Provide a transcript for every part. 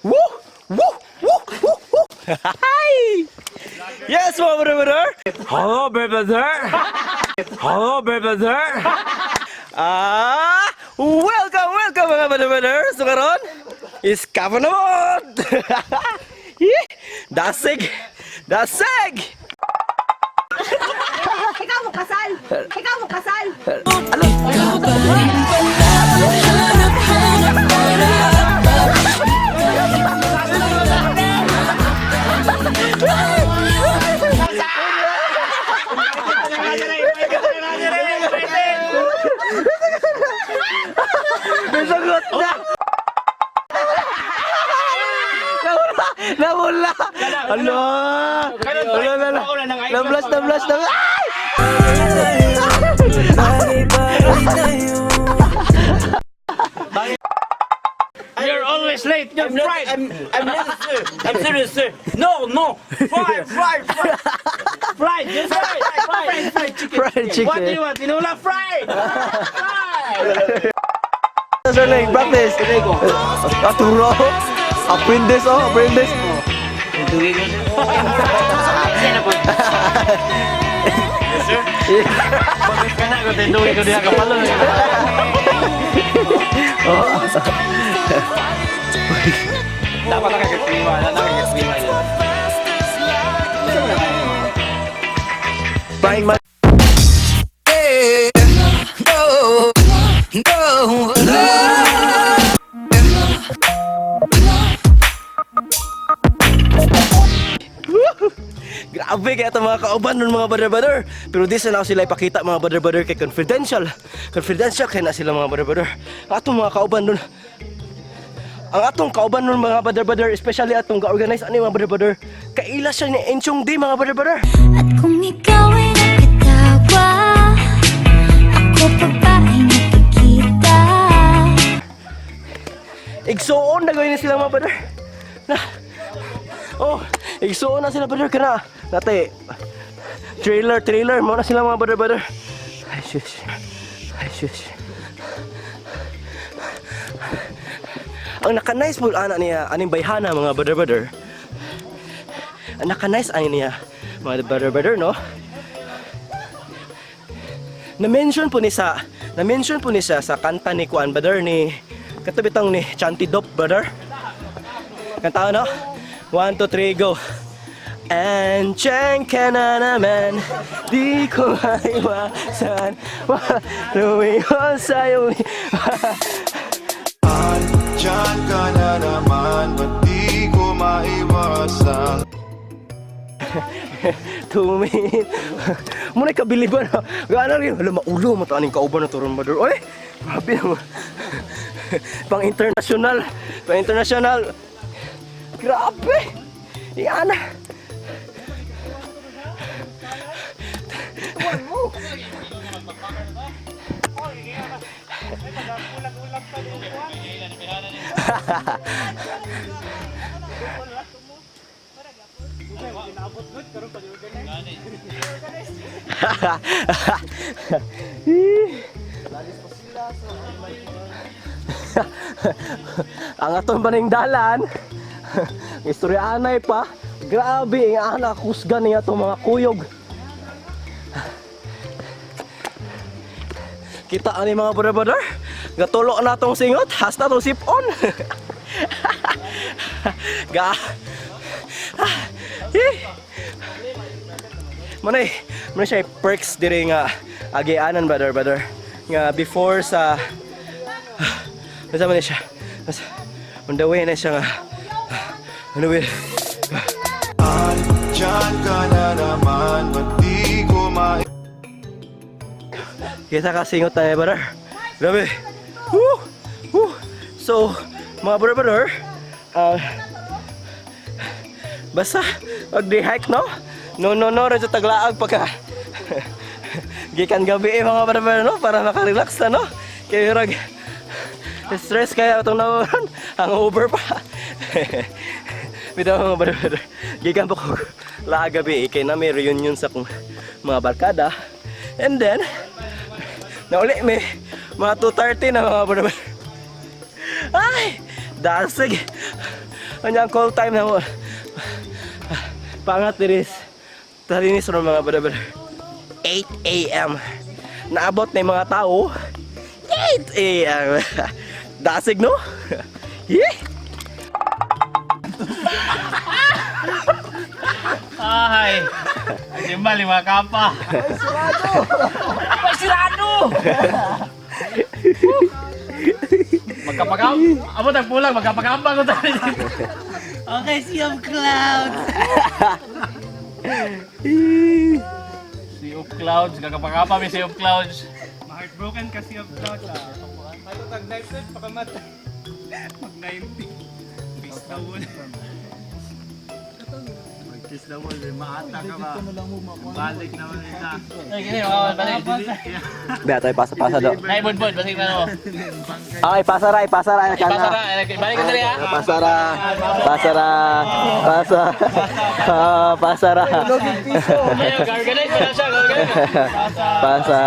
Woo! Woo! Woo! Woo! Woo! Hi! Yes, mga brother! Hello, brother! Hello, brother! Ah! Welcome, welcome, mga brother! So karon is na naman! Dasig! Dasig! Ikaw mo kasal! Ikaw mo kasal! Nasagot na! Nawala! Nawala! Ano? Wala na na. Nablas, nablas, nablas. Ay! You're always late. You're fried. I'm not, sir. I'm serious, sir. No, no. Fried, fried, fried. Fried, just fried. Fried, fried chicken. Fried chicken. What do you want? Tinola fried. Fried. Sir, like, practice. Aturo. Apprentice, oh, apprentice. Bakit ka na? Kung tinduwi ko diha kapalo. Dapat nakakaklima. Nakakaklima yun. Prime man. Grabe kaya itong mga kauban nun, mga brother-brother. Pero di sana ako sila ipakita, mga brother-brother, kay confidential. Confidential kaya na sila, mga brother-brother. Ang atong mga kauban nun. Ang atong kauban nun, mga brother-brother, especially atong ga-organize ani, mga brother-brother. Kaila siya ni Enchong D, mga brother-brother. At kung ikaw ay nakatawa, ako pa ba ay nakikita? Igsuon na gawin na sila, mga brother. Na. Oh, igsuon na sila, brother, kana. Nate. Trailer, trailer mo na sila, mga brother, brother. Ay, shush. Ay, shush. Ang naka-nice po ana niya, aning bayhana, mga brother, brother. Ang naka-nice ani niya, mga brother, brother, no? Na-mention po ni sa kanta ni Kuan, brother, ni katubitong ni Chanty Dop, brother. Kanta no? One, two, three, go. And Cheng ka na naman, di ko maiwasan. Lumiyo sa'yo. Diyan ka na naman, ba't di ko maiwasan? Tumingin. Muna kabiliban ha. Gana rin. Hala, maulo mo aning kauban na turon, brother. Oy, grabe naman. Pang international. Pang international. Grabe. Yan. Ang aton ba ning dalan? Istorya anay pa. Grabe ang anak kusgan niya itong mga kuyog. Kita ani, mga brother, brother. Gatulo na tong singot, hasta tong sipon. Ga. Ah, eh. Manay, manay siya perks dire nga agianan, brother, brother. Nga before sa basta man siya. Basta, on the way na siya nga. On the way. Diyan ka na naman, ba't di ko maiwasan? Kita ka singot tayo, brother. Grabe. Woo! Woo! So, mga brother, brother, basta, pag di hike, no? No, no, no, radyo taglaag pagka gikan gabi eh, mga brother, brother, no? Para makarelax na, no? Kaya rag, stress kaya itong naman, hangover pa. Bitaw, mga brother, brother, gikan pa ko laag gabi eh, kay na may reunion sa kong mga barkada. And then, nauli may mga 2:30 na, mga brother. Ay! Dasig! Kanya ang call time na mo. Pangat diris. Talinis ro mga brother. 8 a.m. Naabot na yung mga tao. 8 a.m. Dasig no? Yeah. Ay. Lima, lima kapa. Ay, sirado! Ay, sirado! Magkapagam. Amo tag pulang, magkapagambang ko tayo. Okay, Sea of Clouds. Sea of Clouds, kakapagapa may Sea of Clouds. Heartbroken ka Sea of Clouds. Ato tag knife set pakamatay. Mag 90. Face the wall. Kiss the wall, eh. Maata ka ba? Balik naman ita. Ay, gini, mga balik. Ba, tayo pasa-pasa do. Nay, budbud, basig na mo. Ay, pasa ra, pasa ra. Pasa ra, balik ka dali ha. Pasa ra. Pasa ra. Pasa. Ah, pasa ra. Ayun, organize pa lang siya, organize. Pasa. Pasa.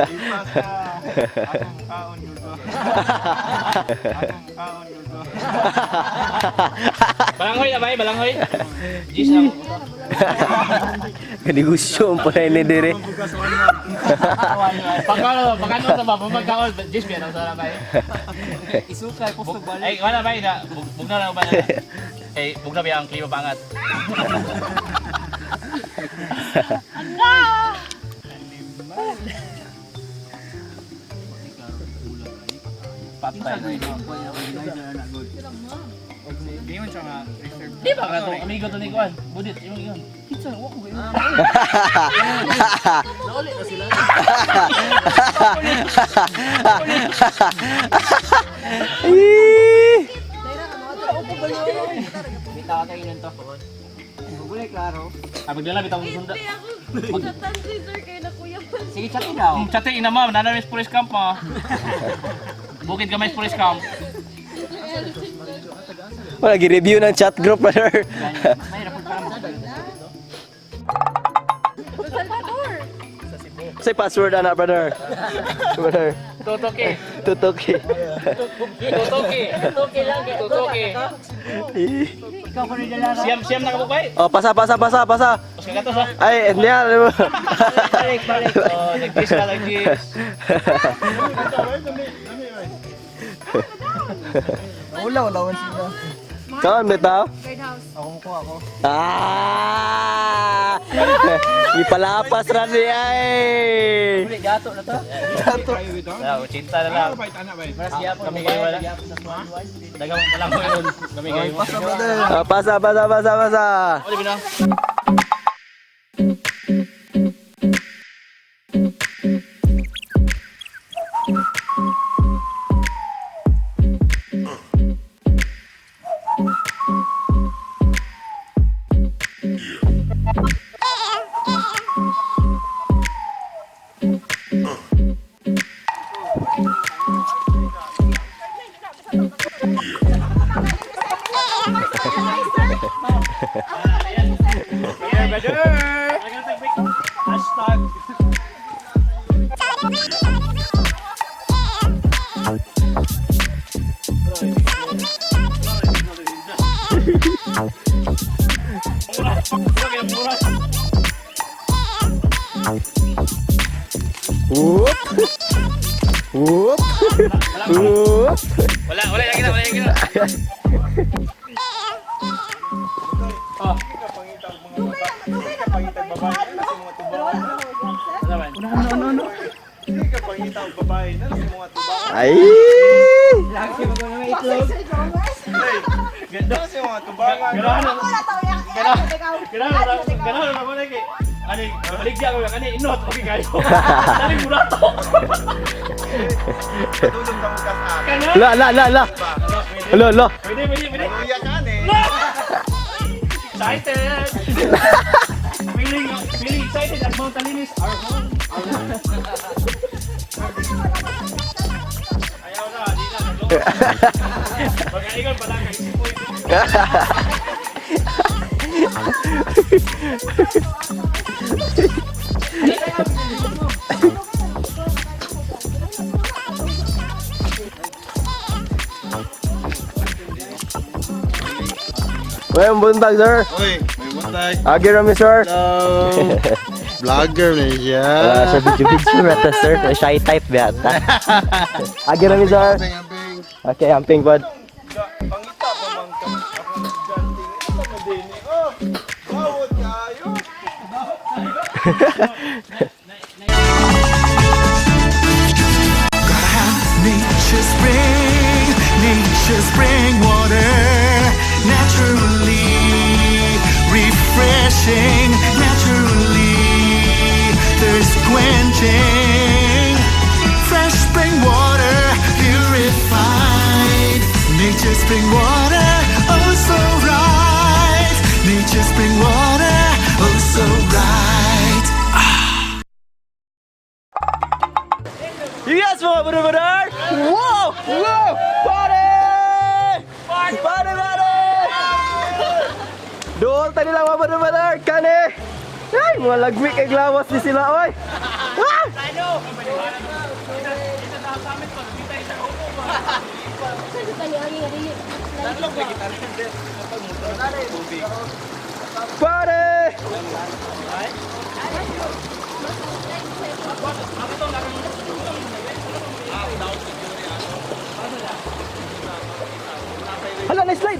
Ipasa. Akong kaon yugo. Akong kaon yugo. Balanghoy na bay, balanghoy. Gis lang. Kanegosyo ang pala ni dire. Bukas one month. Pagkaon, pagkaon sa ba, pagkaon, gis biya sa na bay. Isukay posto balik. Ay, wala bay na, bugna lang ba na. Eh, bugna ba ang klima pangat. Patay na. Ngayon siya nga reserve. Di ba ka to? Amigo to ni Kuan. Budit, yung yun. Kitsa, wa ko gayon. Ah, magdala bitaw ng sunda. Chatan si sir kayo na kuya. Sige, chat daw. Chate ina ma'am, nana may forest camp ma. Bukid ka may forest camp. Wala, gi-review ng chat group, brother. Salvador. Say password ana, brother. Brother, Tutoki. tutok eh. Tutoki. Tutoki lang. Tutoki. Ikaw ko rin dala. Siyam siyam na ka bay. Oh, pasa, pasa, pasa, pasa. Mas kagatos ha. Ay, hindi yan. Balik, balik. Oh, nag-kiss ka, nag-kiss. Wala, wala man sila. Kaon, bitaw? Guidehouse. Ako mo ko ako. Ah! Ipalapas ra niya eh. Gato na to. Wala, cinta na lang. Kami kayo wala. Dagang pa lang ko yun. Kami kayo. Pasa brother. Ah, pasa, pasa, pasa, pasa. Uli bina. Hashtag. Whoop! Whoop! Whoop! Wala, wala yung kita, wala yung kita. Oh, Dugay na Pangitag babae na sa mga tuba. Pero wala na ako. wala man. Hindi ka pangita og babae na sa mga tuba. Ay! Lagi mo na may itlog. Sir Jonas. Ganda sa mga tubangan. Ganahan Ako na to. Ikaw. Ganahan ganahan ako lagi. Ani, baligya ko lang ani inot okay kayo. Dali murato. Tulong ka mo kas Kana. La, la, la, la. La, la. Pwede, pwede, pwede. Luya ka eh. Excited. Feeling feeling excited at Mount Talinis. Our home. Ayaw na, di na. Pag-aigon pa lang kay Sipoy. May buntag, sir. Uy, may buntag. Agi rami, sir. Hello. Vlogger na siya. Sir, video picture rata, sir. Shy type yata. Agi rami, sir. Amping, amping. Okay, amping bud. Pangita pa man ka. Akong estudyante. Ito na din eh. Oh, bawat kayo. Nature spring, nature spring water, naturally refreshing, naturally thirst quenching. Fresh spring water, purified. Nature spring water, oh so right. Nature spring water, oh so right. Yes, mga brother! Wow! Wow! Party! Party, party! Dool ta nila mga brother! Kani! Ay, mga lagwi kay glawas ni sila, oy! Ah! Party! Hala, na slide!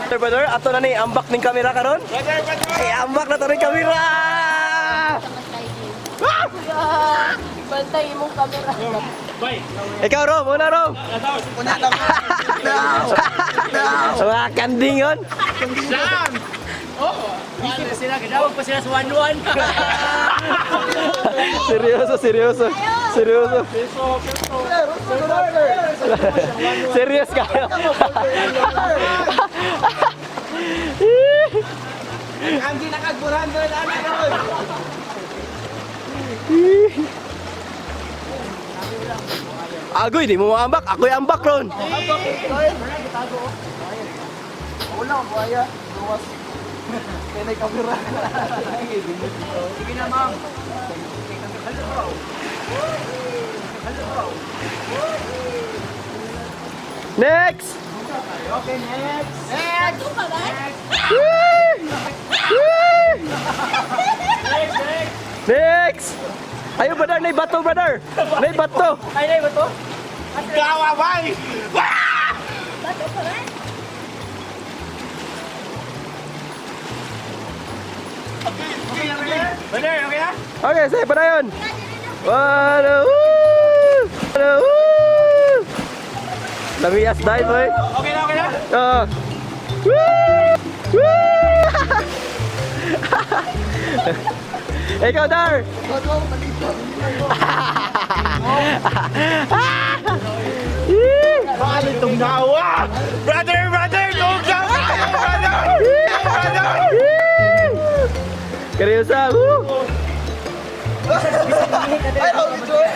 Brother, brother, ato na ni ambak ning kamera karon. Brother, brother! Ay, ambak na to ning kamera! Bantay imong camera. Bye. Ikaw, Rom, una Rom. Una lang. No! No! Mga kanding yun. Sam! Oh! Busy pa sila, gidawag pa sila sa 1-1. Seryoso, seryoso. Seryoso. Serious kayo. Ang ginakagburan doon, ano ron? Agoy, di mo maambak. Ako'y ambak ron. Wala akong buhaya. Gawas. Kaya na kamera. Sige na, ma'am. Next! Okay, next. Next! Ito pa ba? Next! Ayo, brother, nay bato, brother. Nay bato. Ay, ay, ba to? Gawa, bye! Bato pa ba? Brother, okay na? Okay, sige, padayon. One, woo! One, woo! Lamias dive, boy. Okay na, okay na? Ah. Woo! Woo! Ikaw, Dar! Paano itong nawa? Brother, brother! Don't jump! Brother! Brother! Seryosa, woo! Ay, holy joy!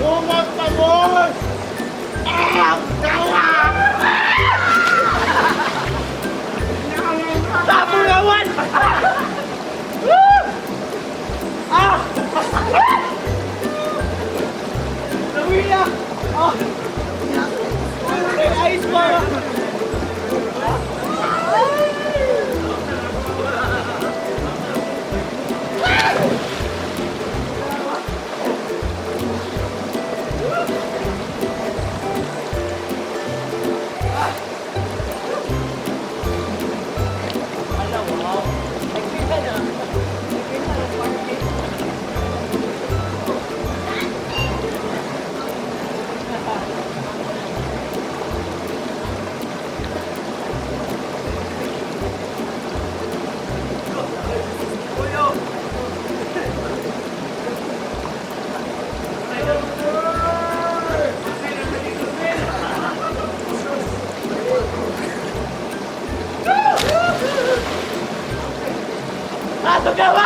Lumot pa mo! Ah! Gawa! Tabungawan! Ah! Nawila! Ah! May ice pa! Ah, tugawa!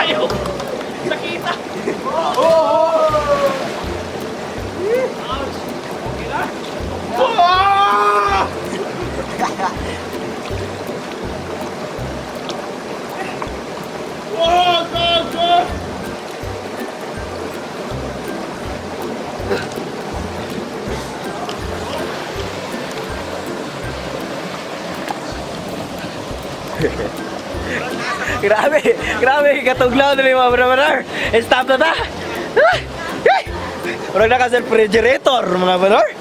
Kayo! Nakita! Grabe, grabe, katuglaw na mga brother. Stop na ta. Ah! Eh! Murag na ka sa refrigerator, mga brother.